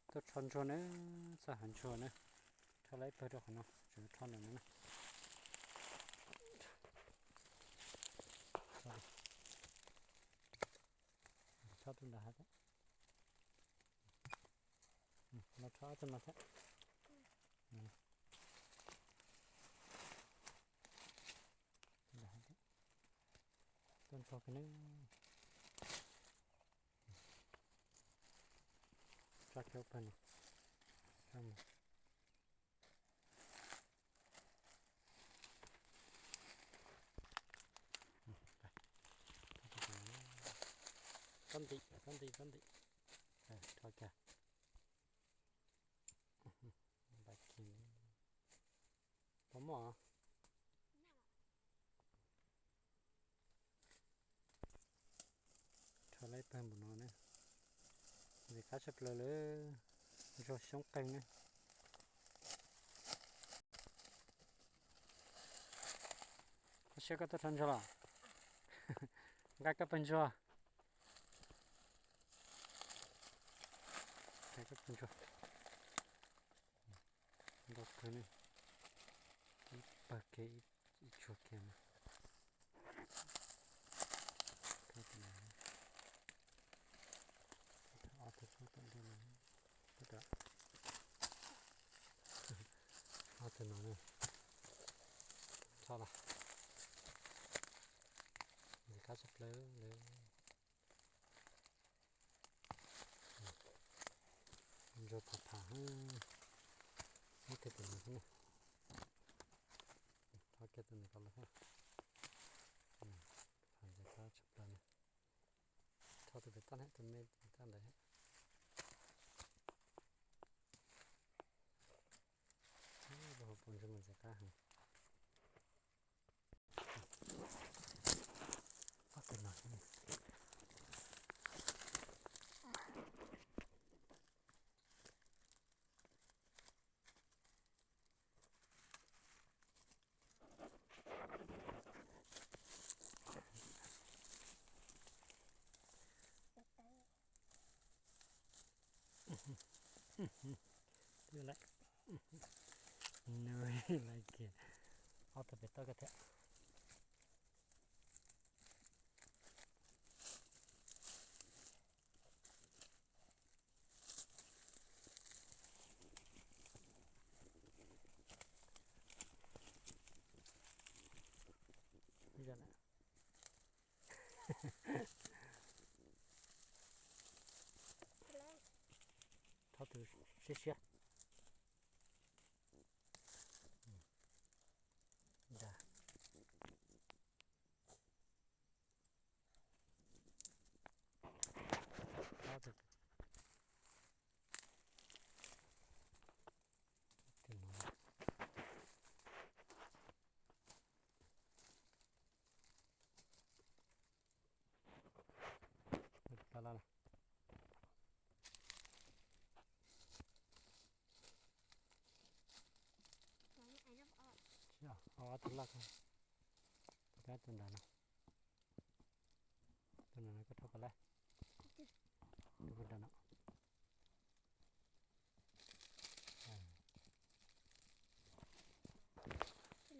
Tuaj rho ntsuag na, txog hav ntsuag na. Rho lawm ib pawg rau qhov no, tseem rho ntawm no na. Rho tus nram hav thiab. No rho ob tug no thiab. Tuaj ntsuag kiag na. Tso kiag ua pawg no. Pob ntim, pob ntim, pob ntim. Rho kiag. Puas muaj? Rho lawm ib pawg npaum no na. Ntxim qab tshaj plaws lawm, ntsuag xyoob qeeg na. Koj siab koj tuaj rho ntsuag los? Nqa koj pawg ntsuag. Nqa koj pawg ntsuag. Ntau kawg ne, ib pawg kiag ib tsuag kiag na. Ob tug tub tom ntej no, ob tug no na. Tso los, ntxim qab tshaj plaws lawm. Ntsuag pham pham, muab kiag tus no xwb na. Rho kiag tus ntawm ko los thiab. Pham ntxim qab tshaj plaws na. Rho tus pem toj na, tus me pem toj ntawd thiab. Ua hauv paus ntsuag mas ntxim qab heev. Ob tug no xwb. Twb lawm, nws lawm kiag. Ob tug pem toj kiag thiab. Thov tus siab siab. Tus loj, tus ntawm no.